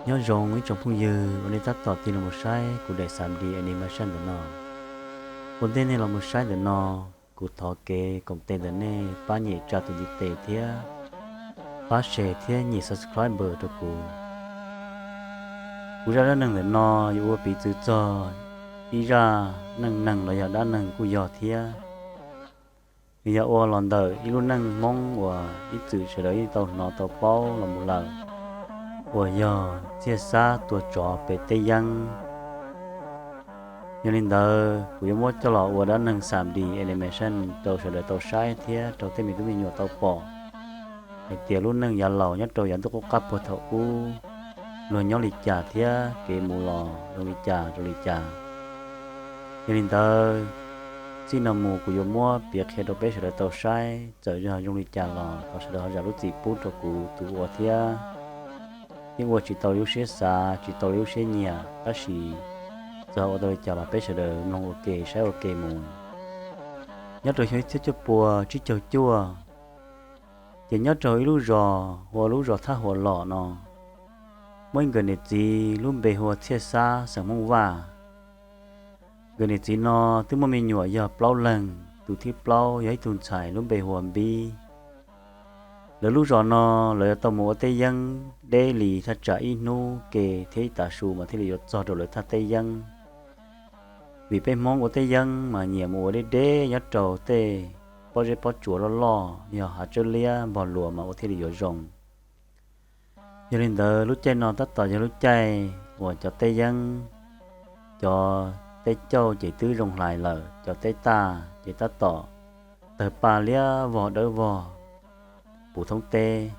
Nyob zoo ib tsoom phooj ywg uas nej tab tom tig los mus saib kuv daim xam dis animation ntawm no. Ua ntej nej los mus saib ntawm no, kuv thov kev koom tes ntawm nej pab nyem tsa tus ntiv tes thiab pab share thiab nyem subscribe rau kuv. Kuv zaj dab neeg ntawm no yuav ua piv txwv txog ib zaj neej neeg los yog dab neeg kuj yog thiab. Nws yog ua los ntawm ib lub neej Hmoob uas ib txwm sawv daws yeej tau hnov tau paub los mus lawm, uas yog Txhiaj Xab tua tsov pem teb yeeb. Yog li ntawd kuv yuav muab coj los ua dab neeg xam dis animation rau sawv daws tau saib thiab rau tej me tub me nyuam tau pom hais tias lub neej yav laus nyob rau yav ntuj qub qab puag thaum ub luag nyob li cas thiab kev mus los zoo li cas rau li cas. Yog li ntawd, txij no mus kuv yuav muab piav qhia rau peb sawv daws tau saib, txawm yog zoo li cas los thov sawv daws ho zam lub txim pub rau kuv tus ua thiab. Yeej ua tsis tau li lub siab xav, tsis tau li lub siab nyiam, tab sis txawm ua tau li cas los peb sawv daws mloog ua ke saib ua ke mus. Nyob rau xyoo ib txhiab cuaj pua tsib caug cuaj, ces nyob rau ib lub zos hu ua lub zos Thaj Huam Lom no, muaj ib nkawm niam txiv lub npe hu ua Txhiaj Xab xeem Hmoob Vaj. Nkawd niam txiv no twb muaj me nyuam yog plaub leeg, tus thib plaub yog ib tug ntxhais lub npe hu ua Npib. Lawv lub zos no lawv yuav tau mus ua teb yeeb deb li thaj tsam ib hnub ke thiab ib tav su mas thiaj li yuav txog rau lawv thaj teb yeeb. Vim peb Hmoob ua teb yeeb mas nyiam mus ua deb deb nyob rau tej pob zeb pob tsuas loj loj yog hav tsawb liab npog luas mas ua thiaj li yuav zoo. Yog li ntawd lub caij no tab tom yog lub caij uas cov teb yeeb, cov teb cauj ces twb zoo hlais lawm, cov teb taj ces tab tom tawg paj liab vog dawb vog puv thoob teb.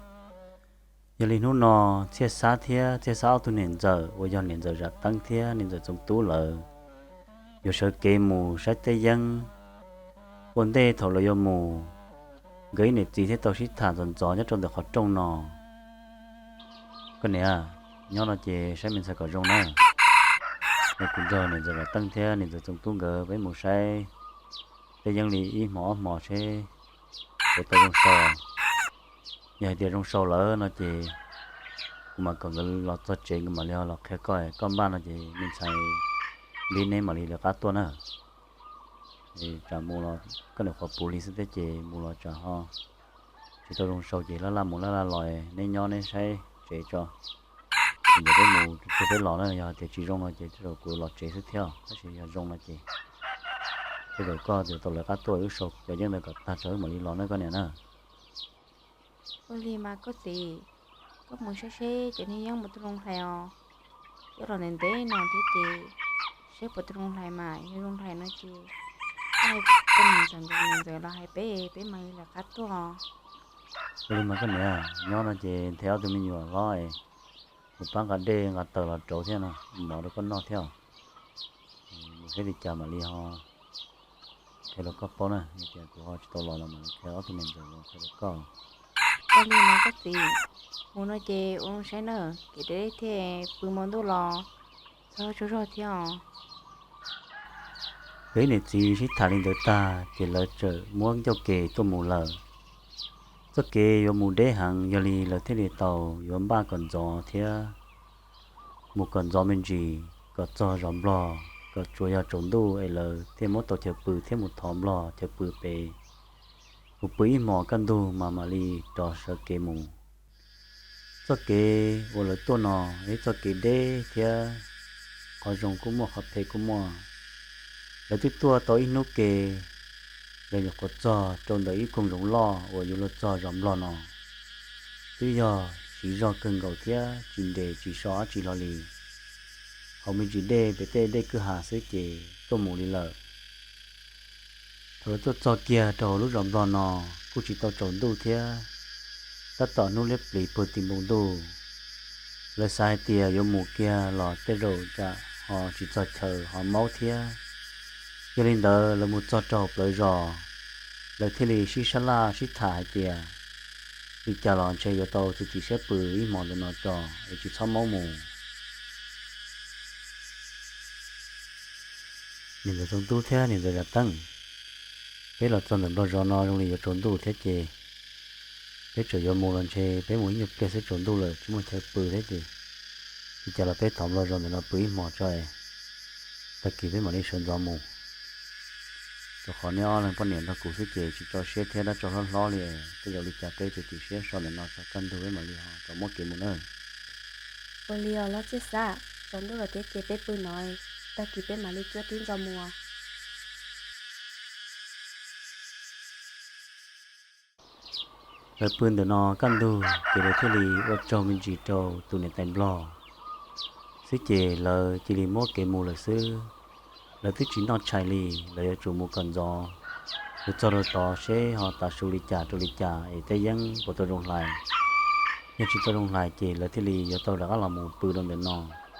Yog li hnub no Txhiaj Xab thiab Txhiaj Xab ob tug niam ntxawm uas yog niam ntxawm Zam Teeb thiab niam ntxawm Txoov Tub lawv yuav sawv kev mus saib teb yeeb. Ua ntej thaum lawv yuav mus, nkawd ib niam txiv thiaj tau sib tham ntxov ntxov nyob rau ntawm qhov rooj no. Koj niam, nyob no ces saib me ntxhais kom zoo na. Kuv nrog niam ntxawm Zam Teeb thiab niam ntxawm Txoov Tub nkawd peb mus saib teb yeeb li ib hmos ob hmos seb puas tau zoo sau. Yog hais tias zoo sau lawm no ces kuv mam kom nkawd los txog tsev nkawd mam li ho los qhia koj, koj npaj no ces me ntxhais Npib neb mam li lawv qab tuaj na. Tsam mus los koj niam qhuav puv li xwb thiab ces mus los tsam ho tsis tau zoo sau ces laj laj mus laj laj los, neb nyob neb saib tsev tso. Ces ntawm peb mus tsuag peb los na, yog hais tias tsis zoo no ces kuv los tsev xwb thiab, tab sis yog zoo no ces tej zaum koj yuav tau lawv qab tuaj wb sau cov yeeb ntawd kom tag tso wb mam li los na koj niam na. Ua li mas koj txiv, koj mus saib seb cov niag yeeb puas tau zoo hlais os. Coj los ntev ntev no thiab ces seb puas tau zoo hlais mas yog zoo hlais no ces koj hais rau niam ntxawm nkawd, niam ntxawm los hais peb, peb mam li lawv qab tuaj. Ua li mas koj niam, nyob no ces nthe ob tug me nyuam hlob es mus pab nqa dej nqa taws los rauv thiab no, mov rau koj noj thiab os. Mus saib li cas mam li ho qhia rau koj paub na, yog tias kuv ho tsis tau los los mam li qhia ob tug me ntxawm los qhia rau koj. Ua li mas koj txiv, mus no ces ua zoo saib na, kev deb thiab pw hmo ntuj los txhob tsaug zog thiab os. Nkawd ib niam txiv sib tham li ntawd tag ces lawv txawm muab ncauj ke tuaj mus lawm. Txoj kev yuav mus deb heev, yog li lawv thiaj li tau yuav npaj kom ntxov thiab mus kom ntxov me ntsis kom txog zos Nplog, kom tsuas yog tsaus ntuj es lawv thiaj muab tau chaw pw thiab mus thov Nplog chaw pw pem, mus pw ib hmos kaj ntug mas mam li rov sawv kev mus. Txoj kev uas lawv tuaj no yog ib txoj kev deb thiab qhov zoo kuj muaj qhov phem kuj muaj. Lawv twb tuaj tau ib hnub ke, lawv nyuam qhuav txog rau ntawm ib koog zoov loj uas yuav luag txog zos Nplog no. Twb yog siv zog kawg nkaus thiab tsis nres tsis so dab tsi hlo li, haus me ntsis dej pem tej dej kwj ha xwb ces tuaj mus li lawm. Thaum lawv tuaj txog kiag rau hauv lub zos Nplog no kuj tsis tau tsaus ntuj thiab, tab tom hnub liab pliv puag tim npoo ntuj. Lawv xav hais tias yuav mus kiag los tej zaum tsam ho tsis txog chaw ho maub thiab. Yog li ntawd lawv mus txog rau hauv plawv zos, lawv thiaj li sib sab laj sib tham hais tias, li cas los ntshe yuav tau txiav txim siab pw ib hmo ntawm no tso es tsis txhob maub mus. Niam ntxawm Txoov Tub thiab niam ntxawm Zam Teeb, peb los txog ntawm Nplog zos no zoo li yuav tsaus ntuj thiab ces peb tseem yuav mus los ntshe peb mus ib nyuag pliag xwb tsaus ntuj lawm tsis muaj chaw pw thiab ces Li cas los peb thov Nplog zos ntawm no pw ib hmos tso, tag kis peb mam li sawv ntxov mus. Rau qhov neb ob leeg poj niam nrog kuv xwb ces tsis tso siab thiab dab tso hlob hlob li, tej zaum li cas peb tseem chim siab so ntawm no txog kaj ntug peb mam li ho rov muab kev mus nawb. Ua li os lawm Txiaj Xab, tsaus ntuj lawm thiab ces peb pw no, tag kis peb mam li cuab tib ntxov mus. Lawv pw ntawm no kaj ntug ces lawv thiaj li ua tsaug me ntsis rau tus niam tais Nplog xwb ces lawv cia li muab kev mus lawm xwb. Lawv twb tsis noj tshais li, lawv yuav tsum mus kom ntxov, mus txog rau tod seb ho tav su li cas rau li cas es teb yeeb puas tau zoo hlais. Yog tsis tau zoo hlais ces lawv thiaj li yuav tau rov qab los mus pw rau ntawm no,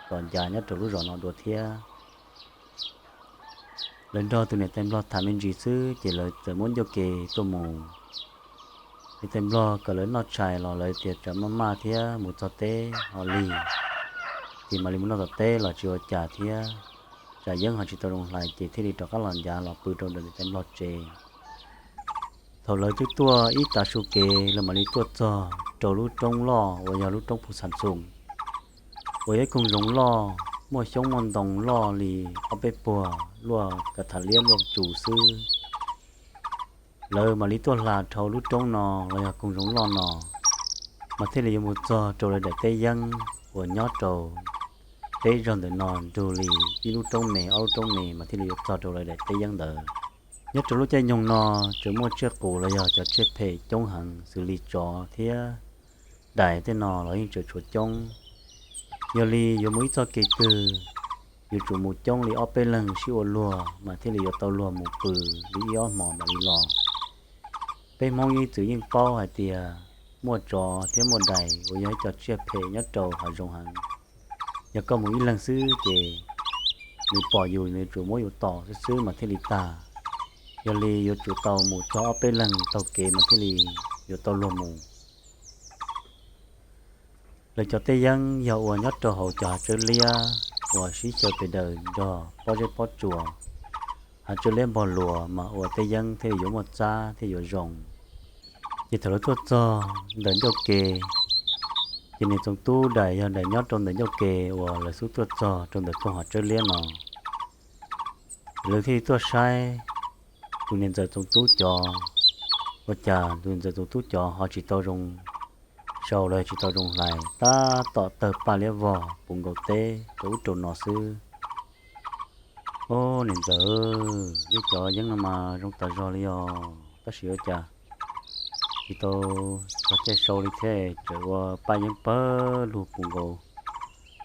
tom ncav nyob rau lub zos no dua thiab. Lawv nrog tus niam tais Nplog tham me ntsis xwb ces lawv txawm muab ncauj ke tuaj mus. Niam tais Nplog kom lawv noj tshais los lawv tias tsam maj maj thiab mus txog teb ho lig, ces mam li mus noj tom teb los tsis ua cas thiab, tsam yeeb ho tsis tau zoo hlais ces thiaj li rov qab los ncav los pw rau ntawm niam tais Nplog tsev. Thaum lawv twb tuaj ib tav su kev lawv mam li tuaj txog rau lub roob loj uas yog lub roob Phu Xas Xoos, uas yog ib koog zoov loj, muaj xyoob muaj ntoo loj li ob peb puag, luaj kav tham liab luaj tsus xwb. Lawv mam li tuaj hla dhau lub roob no los yog koog zoov loj no, mas thiaj li yuav mus txog rau lawv daim teb yeeb uas nyob rau peb zog ntawm no nrug li ib lub roob me ob lub roob me mas thiaj li yuav txog rau lawv daim teb yeeb ntawd. Nyob rau lub caij nyoog no tseem muaj tsiaj qus los yog cov tsiaj phem coob heev xws li tsov thiab dais tej no los yeej tseem tshuav coob. Yog li yuav mus ib txoj kev twg, yuav tsum mus coob li ob peb leeg sib ua luag mas thiaj li yuav tau luag mus pw li ib ob hmos mam li los. Peb Hmoob ib txwm yeej paub hais tias muaj tsov thiab muaj dais uas yog ib co tsiaj phem nyob rau hav zoov heev. Yog koj mus ib leeg xwb ces nws pom yus nws tsuas muab yus tom xwb xwb mas thiaj li tag. Yog li yuav tsum tau mus txog ob peb leeg taug kev mas thiaj li yuav tau luag mus. Lawv cov teb yeeb yog ua nyob rau hauv cov hav tsawb liab uas sib xyaw pes daws nrog pob zeb pob tsuas. Hav tsawb liab npog luas mas ua teb yeeb thiaj li yuav muaj txab thiaj yuav zoo. Ces thaum lawv tuaj txog ntawm ncauj ke, ces niam Txoov Tub dais yog dais nyob rau ntawm ncauj ke uas lawv xub tuaj txog rau ntawm koog hav tsawb liab no. Ces lawv thiaj li tuaj saib tus niam ntxawm Txoov Tub cov, ua cas tus niam ntxawm Txoov Tub cov ho tsis tau zoo sau los tsis tau zoo hlais, tab tom tawg paj liab vog puv nkaus teb rau ub rau no xwb. Ob niam ntxawm, nej cov yeeb no mas zoo tas zog li os, tab sis ua cas tsis tau txog caij sau li thiab, tseem ua paj yeeb pawg lug puv nkaus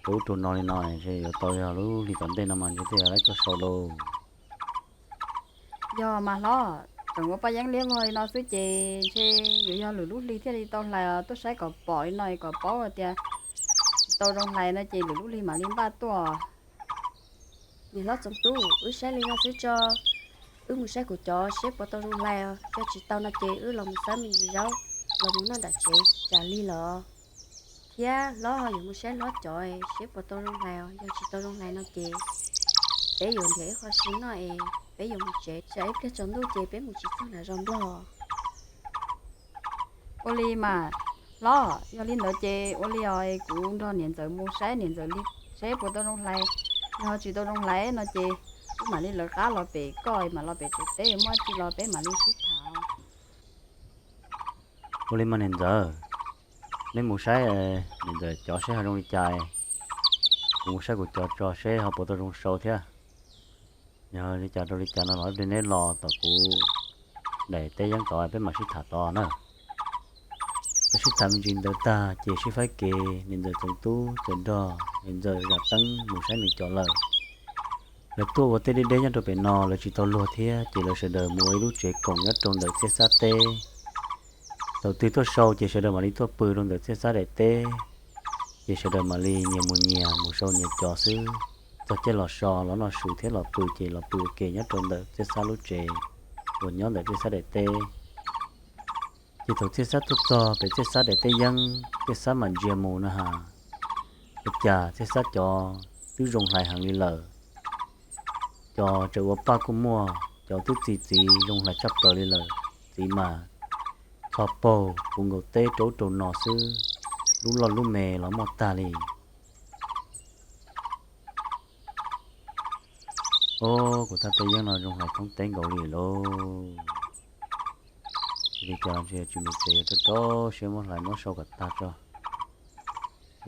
rau ub rau no li no, ntshe yuav tau yog lub hlis tom ntej no mas ntshe twb yog lawv tuaj sau lauj. Yog mas hlob, tseem ua paj yeeb liab vog li no xwb ces ntshe yuav yog lwm lub hli thiaj li tau hlais os, tuaj saib kom pom li no kom paub tias tsis tau zoo hlais no ces lwm lub hli mam li npaj tuaj. Niam hlob Txoov Tub, wb saib li no xwb tso, wb mus saib kuv cov seb puas tau zoo hlais os, yog tsis tau no ces wb los mus xawb me ntsis zaub los mus noj nram tsev tsam lig lawm. Thiab hlob ho yuav mus saib hlob cov seb puas tau zoo hlais os, yog tsis tau zoo hlais no ces peb yuav nrhiav ib qho si noj es peb yuav mus tsev, tsam ib pliag tsaus ntuj ces peb mus tsis txog nram zos Nplog. Ua li mas hlob, yog li ntawd ces ua li os, kuv nrog niam ntxawm mus saib niam ntxawm li seb puas tau zoo hlais, yog tsis tau zoo hlais no ces wb mam li lawv qab los pem koj, mam los pem tsev teb, muaj tsi los peb mam li sib tham. Ua li mas niam ntxawm, neb mus saib niam ntxawm cov seb ho zoo li cas, kuv mus saib kuv cov tso seb ho puas tau zoo sau thiab. Yog li cas rau li cas no los ib pliag neb los tom kuv daim teb yeeb tod peb mam sib tham tod na. Lawv sib tham me ntsis ntawd tag ces sib faib kev, niam ntxawm Txoov Tub txawm nrog niam ntxawm Zam Teeb mus saib nws cov lawm. Lawv tuaj ua tej deb deb nyob rau pem no lawv tsis tau luag thiab ces lawv sawv daws mus ua ib lub tsev koom nyob rau ntawm Txiaj Xab teb. Thaum twg tuaj sau ces sawv daws mam li tuaj pw rau ntawm Txiaj Xab daim teb. Ces sawv daws mam li nyias mus nyias mus sau nyias cov xwb. Txog caij los so los noj su thiab los pw ces los pw ua ke nyob rau ntawm Txiaj Xab lub tsev uas nyob ntawm Txiaj Xab daim teb. Ces thaum Txiaj Xab tuaj txog pem Txiaj Xab daim teb yeeb, Txiaj Xab mam ntsia mus na has, ua cas Txiaj Xab cov twb zoo hlais heev li lawm. Cov tseem ua paj kuj muaj, cov twb txi txiv zoo hlais tshaj plaws li lawm, txiv mas txho paug puv nkaus teb rau ub rau no xwb, lub loj lub me los muaj tag li. Ob, kuv thaj teb yeeb no zoo hlais thoob teb nkaus li lauj. Li cas los ntshe tsis mus tsev, yuav rau rau siab muab hlais muab sau kom tag tso.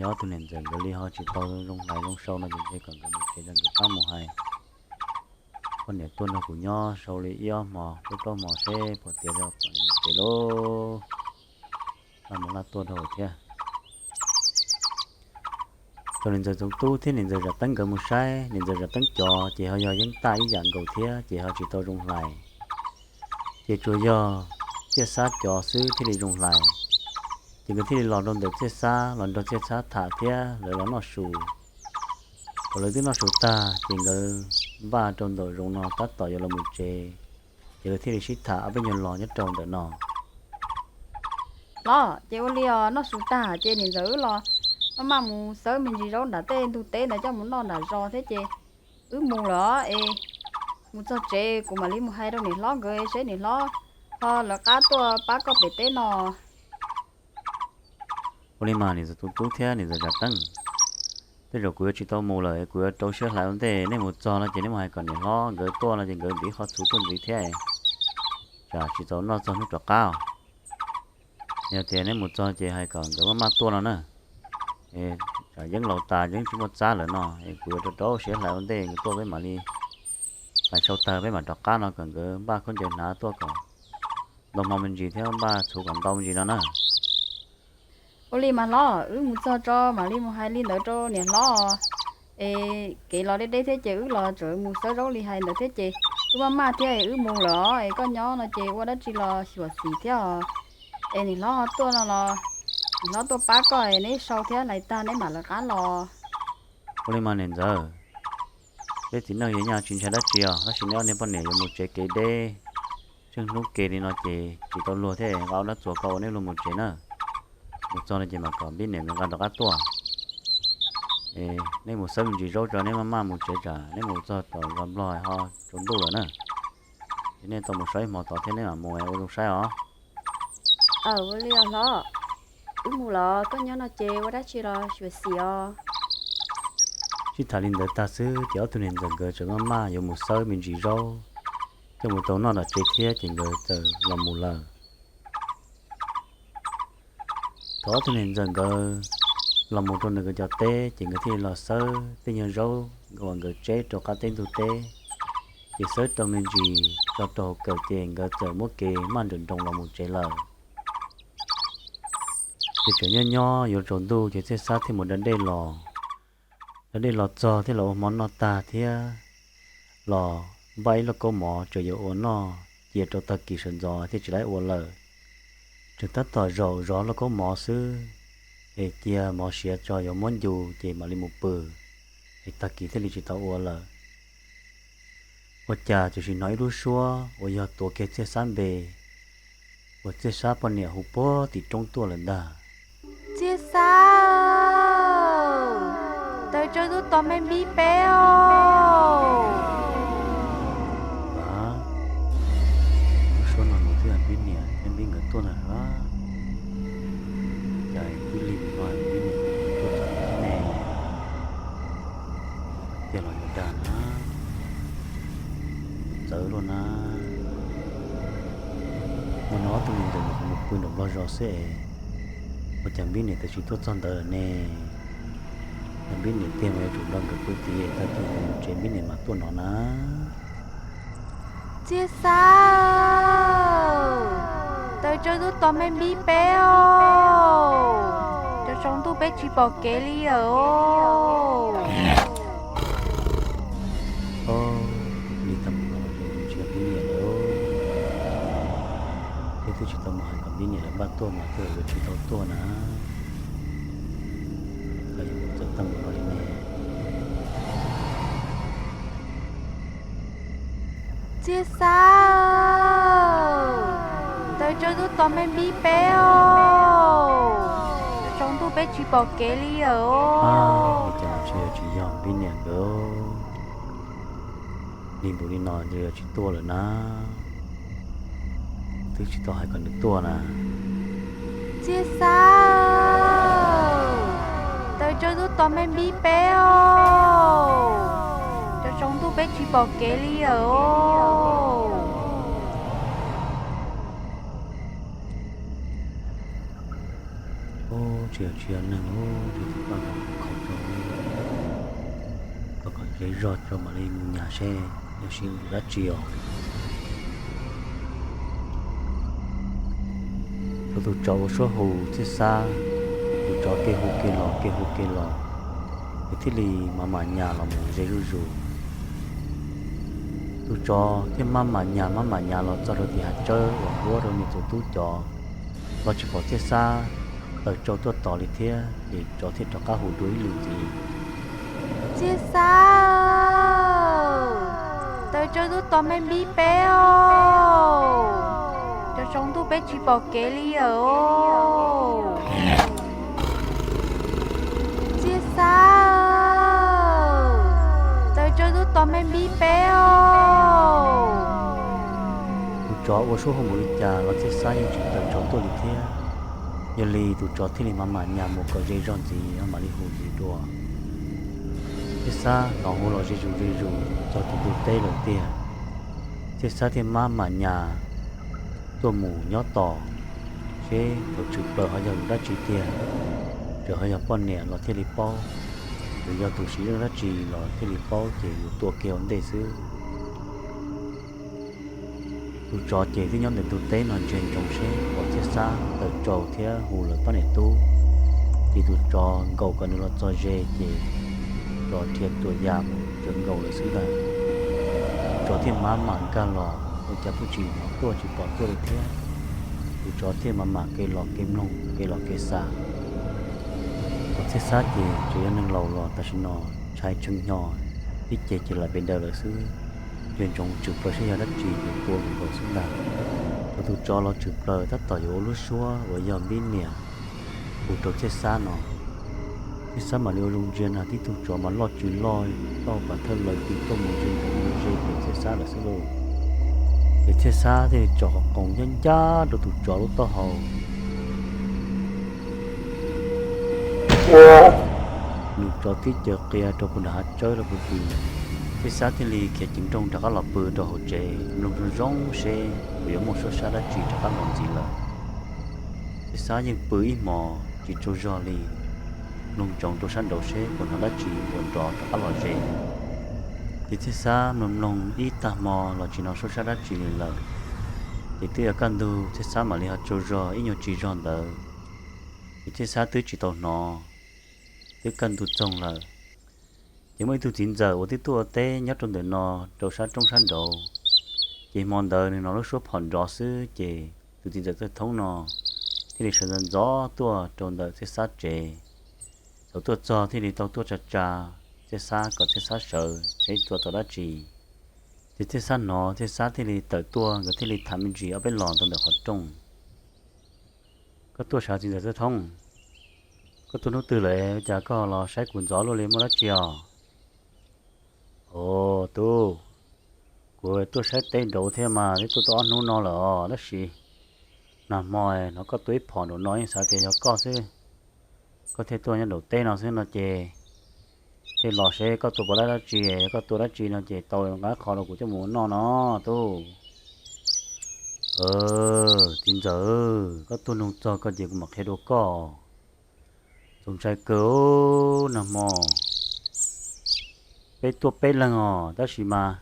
Yog ob tug niam ntxawm nkawd li ho tsis tau zoo hlais zoo sau no ces ntshe kom nkawd mus tsev, nkawd pab mus hais poj niam tuaj nrog kuv nyob sau li ib ob hmos plaub plaub hmos seb puas tiav rau poj niam mus tsev lauj. Laj mus laj tuaj dhau thiab. Thaum niam ntxawm Txoov Tub thiab niam ntxawm Zam Teeb nkawd mus saib niam ntxawm Zam Teeb cov ces ho yog yeeb taj ib yam nkaus thiab ces ho tsis tau zoo hlais. Ces tsuas yog Txiaj Xab cov xwb thiaj li zoo hlais. Ces nkawd thiaj li los rau ntawm Txiaj Xab los nrog Txiaj Xab tham thiab lawv los noj su. Thaum lawv twb noj su tag ces nkawd npaj rau ntawm zoov no tab tom yuav los mus tsev, ces lawv thiaj li sib tham ob peb nyuag lo nyob rau ntawm no. Los ces ua li os, noj su tag ces niam ntxawm wb los maj maj mus xawb me ntsis zaub nram tej ntug teb ntawd coj mus noj nram zos thiab ces wb mus lawm es mus txog tsev kuv mam li mus hais rau niam hlob nkawd seb niam hlob ho lawv qab tuaj pab koj pem teb no. Ua li mas niam ntxawm Txoov Tub thiab niam ntxawm Zam Teeb, tej zaum kuv yuav tsis tau mus lawm, kuv yuav rau siab hlais ua ntej, nej mus txog no ces nej mus hais kom niam hlob nkawd tuaj no ces nkawd ntim qhov txhuv tuaj ntxiv thiab, tsam tsis txaus noj txog hnub rov qab os. Yog tias neb mus txog ces hais kom nkawd maj maj tuaj no na. Tsam yeeb laus tas yeeb tsis muaj txab lawm no es kuv yuav rau rau siab hlais ua ntej nkawd tuaj peb mam li hlais sau tag peb mam rov qab no kom nkawd npaj khaub ncaws hnav tuaj kom ntau hmo me ntsis thiab npaj txhuv kom ntau me ntsis no na. Ua li mas hlob, wb mus txog tso mam li mus hais li ntawd rau niam hlob. Es kev los deb deb thiab ces wb los tseem mus xawb zaub li hais ntawd thiab ces wb maj maj thiab es wb mus lawm os, es koj nyob no ces ua dab tsi los xyuam xim thiab os. Es niam hlob ho tuaj no los niam hlob tuaj pab koj es neb sau thiab hlais tag neb mam lawv qab los. Ua li mas niam ntxawm, peb txiv neej yuav nyaj tsis ntshai dab tsi os, tab sis neb ob niag poj niam yuav mus tsev kev deb, tsheej hnub ke li no ces tsis tau luag thiab, nqa ob dab txuas koj ua neb luag mus tsev na. Mus txog no ces mam kom Npib niam nkawd nqa rov qab tuaj. Neb mus xawb me ntsis zaub tso, neb maj maj mus tsev tsam neb mus txog tom zos Nplog ho tsaus ntuj lawm na. Ces nej tau mus so ib hmo tod thiab neb mam mus ua zoo saib os. Aw, ua li os hlob, wb mus los koj nyob no ces ua dab tsi los xyuam xim os. Sib tham li ntawd tag xwb ces ob tug niam ntxawm nkawd tseem maj maj yuav mus xawb me ntsis zaub coj mus tau noj tom tsev thiab ces nkawd txawm los mus lawm. Thaum ob tug niam ntxawm nkawd los mus rau nws nkawd cov teb ces nkawd thiaj li los xawb tej nyuag zaub uas nkawd tseb rau qab teb ntug teb. Ces xawb tau me ntsis tso rau hauv kawm ces nkawd txawm muab kev maj nrawm nroos los mus tsev lawm. Ces tseem nyob nyob yuav tsaus ntuj ces Txiaj Xab thiaj mus da dej los. Da dej los txog thiab los ua hmo noj tag thiab los npaj ib lauj kaub mov tseem yuav ua noj cia rau tag kis sawv ntxov thiaj tsis laib ua lawm. Tseem tab tom zaum zov lauj kaub mov xwb es cia mov siav tso yuav muab ncu ces mam li mus pw, es tag kis thiaj li tsis tau ua lawm. Ua cas tsuas sim hnov ib lub suab uas yog tuav kiag Txiaj Xab npe uas Txiaj Xab poj niam hu puag tim roob tuaj lawm ntag. Txiaj Xab, taws tsawg tub tos me Npib peb os. Lub suab no nws twb yog Npib niam thiab Npib nkawd tuaj ntag los? Cas twb lig no Npib niam tuaj txog ne? Tiag los yog dag na, txawv luaj na. Ua no ob tug me ntxawm mus pw nram nplog zos xwb es, ua cas Npib niam twb tsis tuaj txog ntawd lawm ne? Yog Npib niam tiag mas yuav tsum nrog nkawd pw tid, tag kis nkawd mus tsev Npib niam mam tuaj no na. Txiaj Xab, taws tsawg tub tos me Npib peb os. Tsaus tsaus ntuj peb tsis pom kev li os. Os, li tau mus no ces tsis yog Npib niam lawm, thiab twb tsis tau mus hais kom Npib niam lawv npaj tuaj mas twb yuav tsis tau tuaj na. Los yuav mus txawv tau mus no li ne? Txiaj Xab, taws tsawg tub tos me Npib peb os. Tsaus ntuj peb tsis pom kev li os. Li cas tsis yog, tsis yog Npib niam nkawd. Li npaum li no yog tsis tuaj lawm na. Twb tsis tau hais kom nws tuaj na. Txiaj Xab, taws tsawg tub tos me Npib peb os. Tsaus tsaus ntuj peb tsis pom kev li lawm os. Ub, tsis yog, tsis yog neeg, ub, tsis yog paj nkaus khov rau, rau kom zej zog rau mam li mus nyas seb yog sib lwm dab tsi os. Thaum tus tsov ua suab hu Txhiaj Xab, tus tsov kev hu kev los kev hu kev los, nws thiaj li mam mam nyas los mus ze zuj zus. Tus tsov thiaj mam mam nyas mam mam nyas los txog rau tim hav tsawb uas npuab rau nws tus tub cov, los tsis pom Txhiaj Xab tawm tsau tuaj tod li thiab, ces tsov thiaj rov qab hu dua ib lwm ntxiv: Txhiaj Xab, tawm tsau tuaj tos me npib peb os, cov tsaus ntuj peb tsis pom kev li lawm os. Txhiaj Xab, tawm tsau tuaj tos me npib peb os. Tus tsov ua suab hu npaum li cas los Txhiaj Xab yeej tsis tawm tsau tuaj li thiab. Yog li tus tsov thiaj li mam mam nyas mus kom ze zog ntxiv mam li hu ntxiv dua. Txhiaj Xab hnov hu los ze zus ze zus txog tim ntug teb lawm tiag. Txhiaj Xab thiaj mam mam nyas tuaj mus nyob tos seb thaum tshwm plaws ho yog yus dab tsi tiag, txawm ho yog poj niam los thiaj li paub, txawm yog tus siv zog dab tsi los thiaj li paub ces yus tua kiag ua ntej xwb. Tus tsov ces twb nyob ntawm ntug teb no ntsia ntsoov seb pom Txhiaj Xab tawm tsau thiab hu lawv pab niam tub, ces tus tsov nkaum kom nws los txog ze ces tsov dhia tuam yas mus tsawv nkaus lawm xwb ntag. Tus tsov thiaj mam mam nkag los ua cas pheej tsis hnov tuaj tsis pom tuaj li thiab. Tus tsov thiaj mam mam kev los kev mloog kev los kev xav. Pom Txhiaj Xab ces tseem yog neeg laus los tam sim no ntshai tshee hnyo, ib ce ces lam pes daws lawm xwb. Ntsia ntsoov tshwm plaws seb yog dab tsi ces tua nkaus xwb ntag. Thaum tus tsov los tshwm plaws tab tom yuav ua lub suab uas yog npib niam hu rau Txhiaj Xab no, Txhiaj Xab mam li ua zoo ntsia na tib tug tsov mas loj tsis loj, loj pas thawj laws twg tuaj mus ze ntsoov mus ze ces Txhiaj Xab lawm xwb lauj. Ces Txhiaj Xab thiaj li tsom qhov qoos ncaj ncaj rau tus tsov lub taub hau. Nws tsov tib caws qia rau puag nram hav tsawb los puag tim, Txhiaj Xab thiaj li khiav ceev nrooj rov qab los pw rau hauv tsev mloog zoo zoo seb puas yuav muaj suab sab dab tsi rov qab los ntxiv lawm. Txhiaj Xab yeej pw ib hmos tsis tsaug zog li, mloog ntsoov rau sab nraud seb puas hnov dab tsi nrov nrov rov qab los ze. Ces Txhiaj Xab mloog mloog ib tag hmo los tsis hnov suab sab dab tsi li lawm. Ces twb yuav kaj ntug Txhiaj Xab mam li ho tsaug zog ib nyuag tsis zog ntawd, ces Txhiaj Xab twb tsis tau hnov, twb kaj ntug txoog lawm. Ces muaj ib tug txiv ntxawm uas twb tuaj ua teb nyob rau ntawm no rau sab roob sab nraud, ces hmo ntawd nws hnov lub suab phom nrov xwb ces tus txiv ntxawm Txawj Thoob no thiaj li sawv ntxov ntxov tuaj rau ntawm Txhiaj Xab tsev. Thaum tuaj txog thiaj li tau tuaj tsa tsa Txhiaj Xab kom Txhiaj Xab sawv seb tua tau dab tsi. Ces Txhiaj Xab hnov Txhiaj Xab thiaj li tawm tuaj, nkawd thiaj li tham me ntsis ob peb los rau ntawm qhov rooj. Koj tuaj sav txiv ntxawm Txawj Thoob? Koj tuaj hnub twg lawm cas koj los saib kuv ntxov luaj li, muaj dab tsi os? Os tub, kuv tuaj saib teb nraud thiab mas twb tuaj tau ob hnub no lawm os, tab sis nag hmo hnov koj tua ib phom nraum no yeej xav tias yog koj xwb, koj thiaj tuaj nyob nraum teb no xwb no ces thiaj los seb koj tua puas laib dab tsi, yog koj tua dab tsi no ces tau nqa qho rau kuv coj mus ua noj no tub. Txiv ntxawm, koj tuaj nug txog koj ces kuv mam qhia dua koj. Txaus ntshai kawg, nag hmo peb tuaj peb leeg os, tab sis mas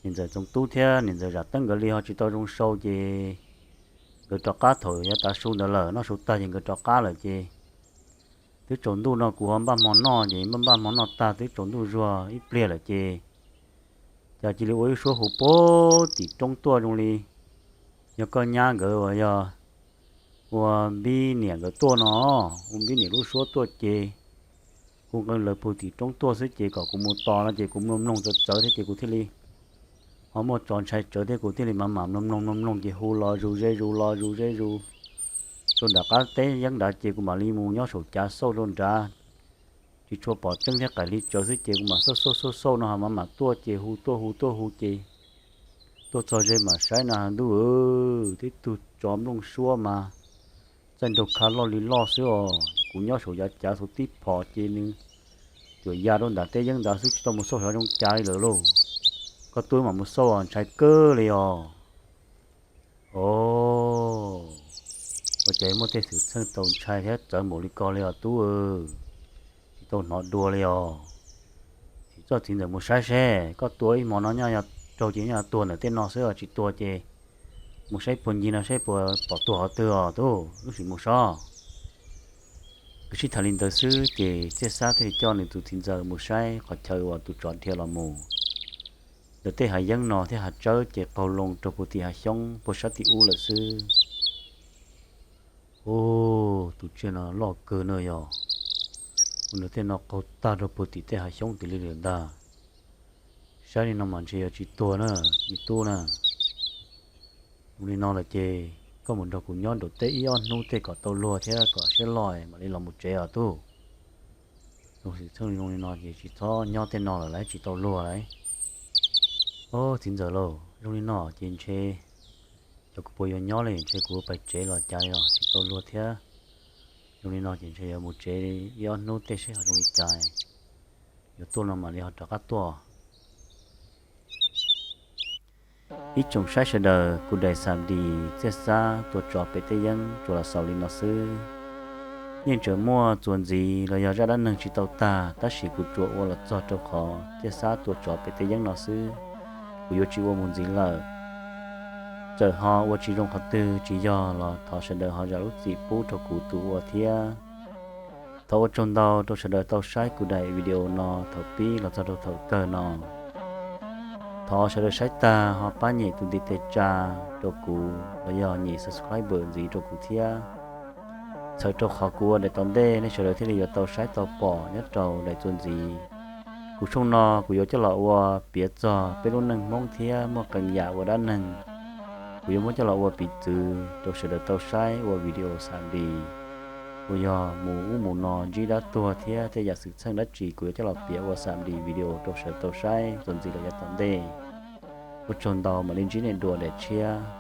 niam ntxawm Txoov Tub thiab niam ntxawm Zam Teeb nkawd li ho tsis tau zoo sau ces nkawd rov qab thaum yav tav su ntawd lawm, noj su tag ces nkawd rov qab lawm ces twb tsaus ntuj no kuv ho npaj hmo noj ces npaj npaj hmo noj tag twb tsaus ntuj zuag ib pliag lawm ces cas cia li ua ib suab hu puag tim roob tuaj zoo li yog koj nyab nkawd uas yog ua npib niam nkawd tuaj no, ua npib niam lub suab tuaj ces hu nqee lawv puag tim roob tuaj xwb ces kom kuv mus tos no ces kuv mloog mloog txawv txawv thiab ces kuv thiaj li ho muaj tso ntshai tsawv thiab kuv thiaj li mam mam mloog mloog mloog mloog ces hu los zus ze zus los zus ze zus rau nram qab teb yeeb nrad ces kuv mam li mus nyob saum cav xauj rau nrad, tsis tshua pom tseeb thiab qaim li tsawv xwb ces kuv mam xauj xauj xauj xauj no ho mam mam tuaj ces hu tuaj hu tuaj hu ces tuaj txog ze mam saib no ntuj, tib tug tsov nplooj suab mas txaij nraug kha loj li loj xwb os. Kuv nyob saum yav cav saum tib phom ces nws cuam ya rau nram tej yeeb ntawd xwb, tsis tau mus xauj xyov zoo cas li lawm lauj. Koj tub mam mus xauj ntshai kawg li os. Os, ua cas muaj tej xwm txheej txaus ntshai thiab txawv npaum li ko li os tub. Tsis tau hnov dua li os. Tsis txhob, txiv ntxawm, mus saib seb koj tua ib hmo no nyob raug ces nyob tuag ntawm tej no xwb os, tsis tua ces mus saib puag ncig no saib puas pom tuag qhov twg os tub, wb sim mus sob. Nkawd sib tham li ntawd xwb ces Txiaj Xab thiaj li coj nws tus txiv ntxawm mus saib qhov chaw uas tus tsov dhia los mus. Ntawm tej hav yeeb no thiab hav tsawb ces qaug loo rau puag tim hav xyoob puag sab tim ub lawm xwb. Ub, tus tsiaj no loj kawg na yog. Ua ntawm tej no qaug tag rau puag tim tej hav xyoob tim li lawm ntag. Saib li no mas ntshe yuav tsis tuag na, me tub na. Zoo li no lawm ces koj mus nrog kuv nyob nraum teb ib ob hnub tej kom tau luag thiab kom siab loj mam li los mus tsev os tub. Zoo xwm txheej zoo li no ces tsis txhob nyob tej no lawm, tsis tau luag lawm. Os, txiv ntxawm lauj, zoo li no ces ntshe xyov kuv puas yuav nyob li, ntshe kuv pais tsev los cas yog tsis tau luag thiab. Zoo li no ces ntshe yuav mus tsev ib ob hnub tej seb ho zoo li cas, yuav tuaj no mam li ho rov qab tuaj. Ib tsoom saib sawv daws, kuv daim xam dis Txiaj Xab tua tsov pem tej yeeb tsuas los xaus li no xwb. Yeej tseem muaj txuas ntxiv los yog zaj dab neeg tsis tau tag, tab sis kuv tsuas ua los txog rau qhov Txiaj Xab tua tsov pem tej yeeb no xwb, kuv yuav tsis ua mus ntxiv lawm. Txawm ho ua tsis zoo qhov twg tsis yog los thov sawv daws ho zam lub txim pub rau kuv tus ua thiab. Thov ua tsaug ntau rau sawv daws tau saib kuv daim video no thaum pib los txog rau thaum kawg no. Thov sawv daws saib tag ho pab nyem tus ntiv tes tsa rau kuv los yog nyem subscribe ntxiv rau kuv thiab. Txhawm rau qhov kuv ua daim tom ntej nej sawv daws thiaj li yuav tau saib tau pom nyob rau daim txuas ntxiv. Kuv tshooj no kuv yuav coj los ua piav txog peb lub neej Hmoob thiab muaj qee yam ua dab neeg. Kuv yuav muab coj los ua piv txwv rau sawv daws tau saib ua video xam dis uas yog mus ub mus no ntsib dab tuag thiab tej yam xwm txheej dab tsi kuv yuav coj los piav ua xam dis video rau sawv daws tau saib txuas ntxiv los yav tom ntej. Ua tsaug ntau, mam li ntsib nej dua daim tshiab.